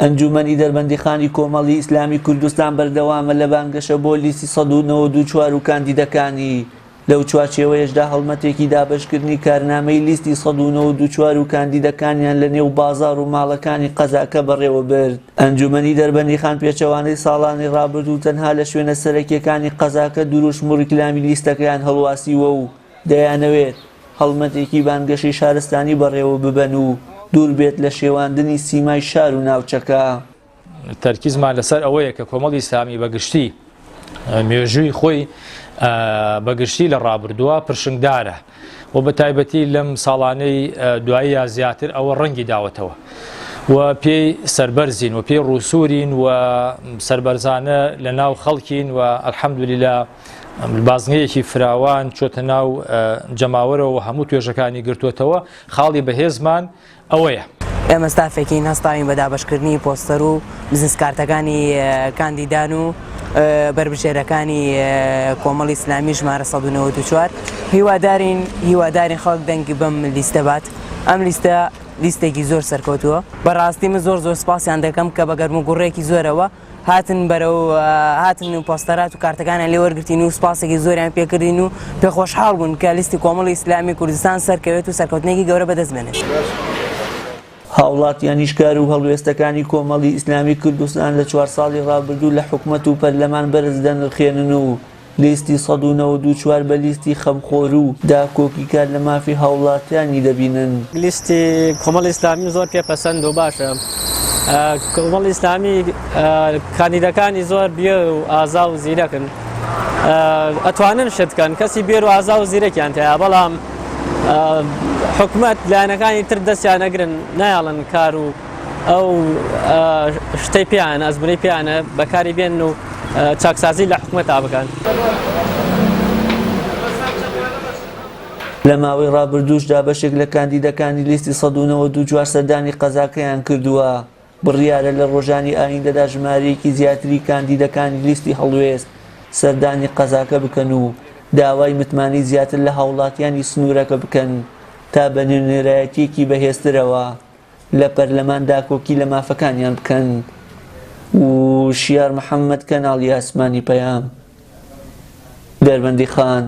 ئەنجوومەنی دەربەندیخانی کۆمەڵی ئیسلامی کوردستان بەردەوامە لە بانگەشە بۆ لیستی 194 و کاندیدەکانی، لەو چوارچێوەیەشدا هەڵمەتێکی دابەشکردنی کارنامەی لیستی 194 و کاندیدەکانیان لە نێو بازاڕ و ماڵەکانی قەزاکە بەڕێوەبرد. ئەنجوومەنی دەربەندیخان پێچەوانەی ساڵانی ڕابردوو تەنها لە شوێنە سەرەکییەکانی قەزاکە دروشم و ڕیکلامی لیستەکەیان هەڵواسیوە و دەیانەوێت هەڵمەتێکی بانگەشەی شارستانی بەڕێوە ببەن و دوور بێت لە شێواندنی سیمای شار و ناوچەکە. تەرکیزمان لەسەر ئەوەیە کە کۆمەڵی ئیسلامی بە گشتی مێژووی خۆی بە گشتی لە ڕابردووە پرشنگدارە و بە تایبەتی لەم ساڵانەی دواییە زیاتر ئەوە ڕەنگی داوەتەوە و پێی سەربەرزین و پێی ڕووسوورین و سەربەرزانە لە ناو خەڵکین و الحەمدللا بازنەیەکی فراوان چۆتە ناو جەماوەرەوە هەموو توێژەکانی گرتووەتەوە خاڵی بەهێزمان ئەوەیە. ئێمە ستافێکین هەستاوین بە دابەشکردنی پۆستەر و بزنس کارتەکانی کاندیدان و بەربژێرەکانی کۆمەڵی ئیسلامی ژمارە 194 هیوادارین هیوادارین خەڵک دەنگ بەم لیستە بات ئەم لیستە لیستێکی زۆر سەرکەوتووە بەڕاستی من زۆر زۆر سپاسیان دەکەم کە بە گەرم و گوڕێکی زۆرەوە هاتن بەرەو هاتن و پۆستەرات و کارتەکانیان لێ وەرگرتین و سوپاسێکی زۆریان پێکردین و پێ خۆشحاڵ بوون کە لیستی کۆمەڵی ئیسلامی کوردستان سەرکەوێت و سەرکەوتنێکی گەورە بەدەست بێنێت. هاوڵاتیانیش کار و هەڵوێستەکانی کۆمەڵی ئیسلامی کوردستان لە چوار ساڵی ڕابردوو لە حکومەت و پەرلەمان بەرز دەنرخێنن و لیستی 194 بە لیستی خەمخۆر و داکۆکیکار لە مافی هاوڵاتیانی دەبینن. لیستی کۆمەڵی ئیسلامی زۆر پێ پەسەند و باشە. کۆمەڵی ئیسلامی کاندیدەکانی زۆر بێر و ئازا و زیرەکن. ئەتوانن شت کەن کەسی بێر و ئازا و زیرەکیان تیا بەڵام حکومەت لایەنەکانی تر دەستیان ئەگرن نایەڵن کار و ئەو شتەی پێیانە ئەزمونەی پێیانە بەکاری بێن و چاکسازی لە حکومەتا بکەن. لە ماوەی ڕابردووشدا بەشێک لە کاندیدەکانی لیستی 194 سەردانی قەزاکەیان کردووە، بڕیارە لە ڕۆژانی ئایندەدا ژمارەیەکی زیاتری کاندیدەکانی لیستی هەڵوێست سەردانی قەزاکە بکەن و داوای متمانەی زیاتر لە هاوڵاتیانی سنوورەکە بکەن تا بە نوێنەرایەتییەکی بەهێزترەوە لە پەرلەمان داکۆکی لە مافەکانیان بکەن وشیار محەمەد کەناڵی ئاسمانی پەیام دەربەندیخان.